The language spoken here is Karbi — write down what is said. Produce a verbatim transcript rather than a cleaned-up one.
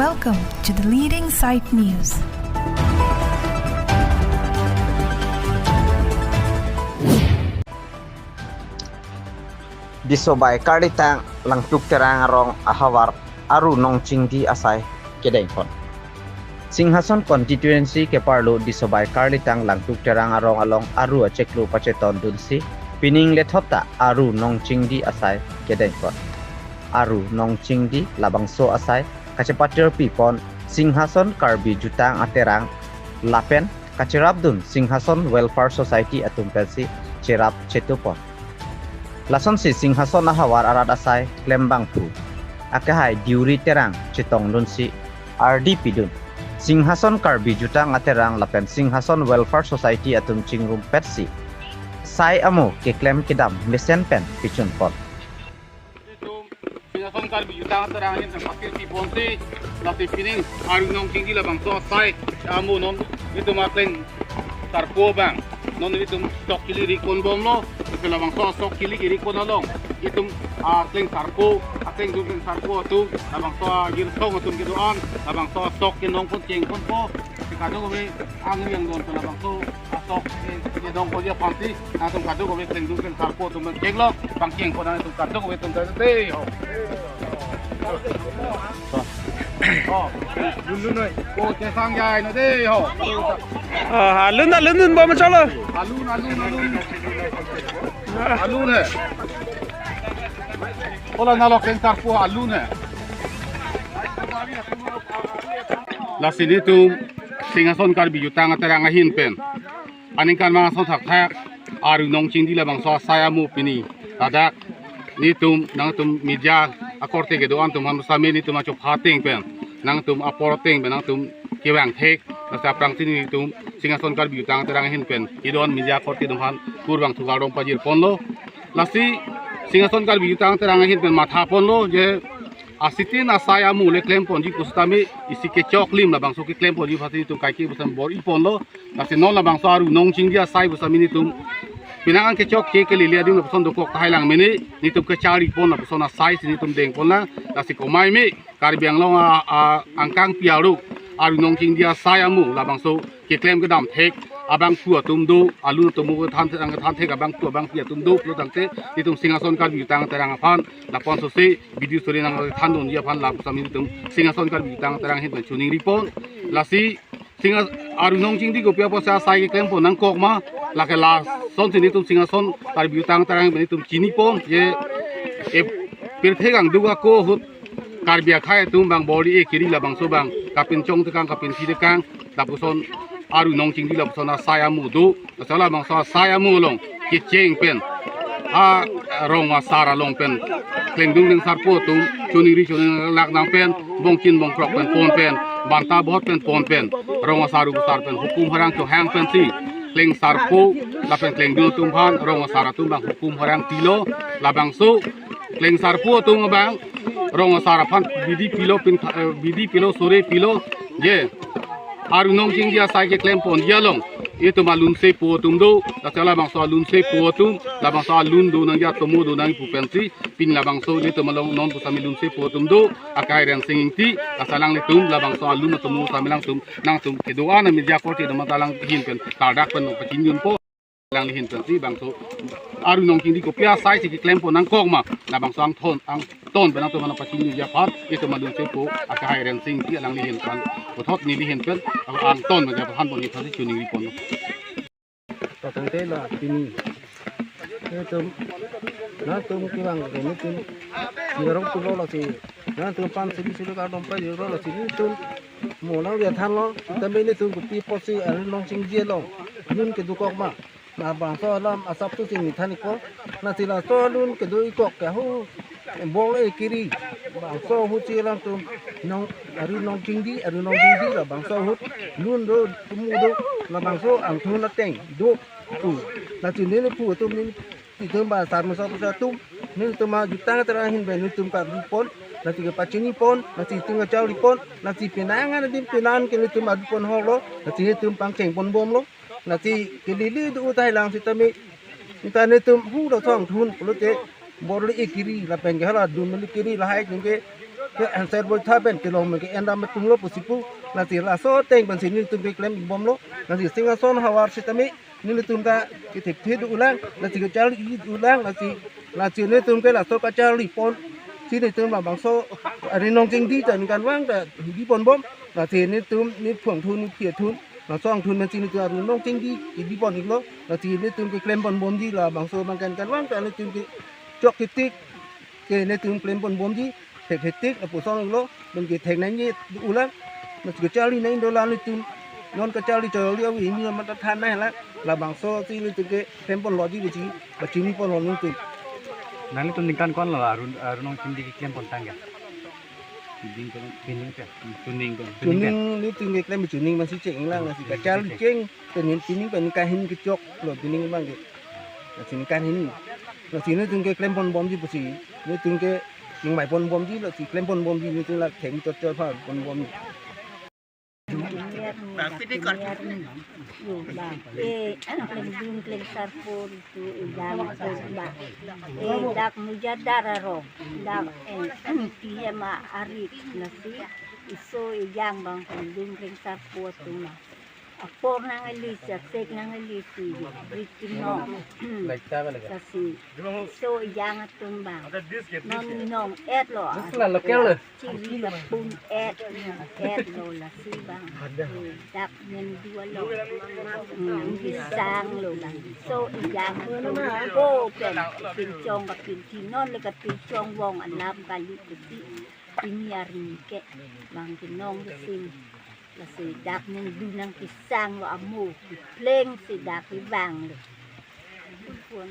Welcome to the leading site news. Disobai Karlitang Langtuk Terang arong ahavar Aru Nongchingdi asai kedengpon. Singhason constituency keparlo Disobai Karlitang Langtuk Terang arong along Aru achiklo pachetondunsi pining lethot ta Aru Nongchingdi asai kedengpon. Aru Nongchingdi labangso asai kachepatirpipon Singhason Karbi Jutang Aterang lapen kacherapdun Singhason Welfare Society atum pensi cherap chetupon. Lasonsi Singhason ahavar arat asai klembangphu akehai Diuri Terang chetongdunsi ardi pidun Singhason Karbi Jutang Aterang lapen Singhason Welfare Society atum chingrumpetsi sai amo keklem kedam mesen pen pichunpon. Itum Singhason Karbi Jutang Aterang ahin pen patirpiponsi lasi pining Aru Nongchingdi labangso asai amo non itum akleng sarpo abang non itum sok kili rikponbomlo. Itum labangso sok kili rikpon along itum akleng sarpo, aklengdun kleng sarpo atum, labangso agirsong atum kedo-an labangso sok kenongpon kengponpo. Kadokave angri angdon pen labangso asok, eh, kedongpon aphansi nangtum kadokave klengdun kleng sarpo atum pen kenglok pangkengpon nangtum kadokave atum ta dei ho. Oh, lunlun noi. Oh, chesang jai no dei ho. Ah, alun, alun, alun, bom chalo. Alun, alun, alun. Alun he. Ola nalo kleng sarpo alun he. Lasi nelitum Singhason Karbi Jutang Aterang ahin pen aningkan mang ason thakthak Aru Nongchingdi labangso asai amo pini ladak nelitum nangtum media akorte kedo-an atum aphan sami nelitum achopha ateng pen nangtum apor ateng pen nangtum kevang thek. Lasi aphrangsi nelitum Singhason Karbi Jutang Aterang ahin pen kedo-an media akorte atum aphan kurvangthu kardom pajirponlo. Lasi Singhason Karbi Jutang Aterang ahin pen mathaponlo je asitin asai amo le klemponji pusitame isi kechoklim labangso keklemponji aphansi nelitum kaike pusitame bor-iponlo. Lasi non labangso Aru Nongchingdi asai pusitame nelitum penang an kechokke kelele adim lapuson dokok tahai lang mene nelitum kecharipon lapuson asaisi nelitum dengponlang. Lasi komai me Karbi Anglong a, a angkangpi arlo Aru Nongchingdi asai amo labangso keklem kedam thek abangphu atum do, alun atum kethan thek, kethan thek abangphu abangpi atum do pulo tangte nelitum Singhason Karbi Jutang Aterang aphan lapuson si video sore nangthandunji aphan lapuson nelitum Singhason Karbi Jutang Aterang ahin pen choningripon. Lasi Singha Aru Nongchingdi kopi apotsi asai keklempon nangkok ma, lake lasonsi nelitum Singhason Karbi Jutang Aterang pen nelitum chinipon je e pirthe kangduk ako ahut Karbi akhei atum abang bor-i kiri labangso abang kapinchong tekang kapinthi tekang lapuson Aru Nongchingdi lapuson asai amo do. Lasi labangso asai amo along kecheng pen a rong asar along pen klengdun kleng sarpo atum choningri choningri lak nang pen bongchin bongkrok pen pon pen banta bot pen pon pen rong asar rubusar pen hukum harang chohang pensi kleng sarpo lapen klengdun atum aphan rong asar atum abang hukum harang pilo. Labangso kleng sarpo atum abang rong asar aphan bidi pilo pin, eh, bidi pilo sore pilo je Aru Nongchingdi asai keklemponji along itum alunsepo atum do. Lasi labangso alunsepo atum labangso alun do nangji atomo do nangji pu pensi pini labangso nelitum along non pusitame lunsepo atum do, akehai Rensing Ingti. Lasi alanglitum labangso alun atomo sami alangtum nangtum kedo-an media akorte atum ta alang ahin pen kardak pen pachinidunpo. Alangli ahin pensi bangso Aru Nongchingdi kopi asaisi keklempon nangkok ma labangso angthon angton pen nangtum aphan pachinidunji aphan itum alunsepo akehai Rensing Ingti alangli ahin pen puthot neli ahin pen angton media aphan pon iphan si choningripon. Patang te la pini. Nangtum nangtum kevang ke nangtum singarong pulo lasi nangtum aphan sidi sidi kardom pajirlo lasi nangtum mo nang dia thanlo. Tame nangtum kopi apotsi Aru Nongchingdi along lun kedo kok ma. Labangso alam asap tu sini than ikpo. Lasi laso lun kedo ikok ke ho bor-i kiri. Bangso ahutsi alangtum nong Aru Nongchingdi, Aru Nongchingdi labangso ahut lun do tumu do labangso angthun ateng do pu. Lasi neli pu atum neli itum ba sar maso pu atum nelitum ajutang Aterang ahin pen nelitum karipon. Lasi kepachinipon, lasi itum kacharipon, lasi penang an adim penang ke nelitum aripon holo, lasi nelitum pangchengponbomlo. Lasi kelele do tahai lang sitame. Neta nelitum hu do thong thun pulote bor-i kiri lapen ke hala dun meli kiri lahai ke ke answer boitha pen kelong me ke-en dam atum lo pusi pu, lasi laso ateng pensi nelitum keklem bomlo, lasi Singhason havar sitame nelitum ta kethekthe do-ulang, lasi kacharli do-ulang, lasi, lasi nelitum ke laso kacharli pon si nelitum labangso ari Nongchingdi ta ningkan vang ta bi ponbom, lasi nelitum ni phongthun ni phiyethun, laso angthun pensi nelitum ari Nongchingdi kebi pon-iklo, lasi nelitum keklem ponbomji labangso abang kan kan vang ta nelitum kechok ketik ke nelitum klem ponbomji, thek hetik lapuson lo, nelitum ke thek nangji do-ulang, nelitum kacharli nangji dolang nelitum, non kacharli charli avi ini mata than nanglang, labangso si nelitum keklem ponloji pusi pachini ponlo nelitum. Nanglitum ningkan ko-an lo Arun, Arun Nongchingdi keklem pontang ke? Pining ko, pining ke. Chuning ko. Chuning, nelitum keklem chuning masi cheng-inglang, lasi kacharli cheng, pining, pining pen kahin kechoklo pining abang ke. Lasi ningkan hini. Lasi nelitum keklem ponbomji pusi, nelitum ke chingvai ponbomji, lasi klem ponbomji, nelitum la theng chot chot pha ponbomji. Yo, bang. Eh, klengdun klengsarpo tu ejang tu bang. Eh, dak mujadar arong, dak, eh, T M A arit, lasi iso ejang bang klengdun klengsarpo tu ma. Apor nangli, asek nangli si, rit kinong. Lasi iso ejang atum bang. Non nong-etlo. Chiri kapun-et, nong-etlo lasi bang. Dak ngendu alo. Hmm, kesanglo bang. Iso ejang atum ko pen, pinchong kapinthi non le kapinchong vong alam kali kuti. Pini arni ke bang kinong kesing. Lasi dak nengdu nangkesanglo amo, pleng si dak kevanglo. Pun.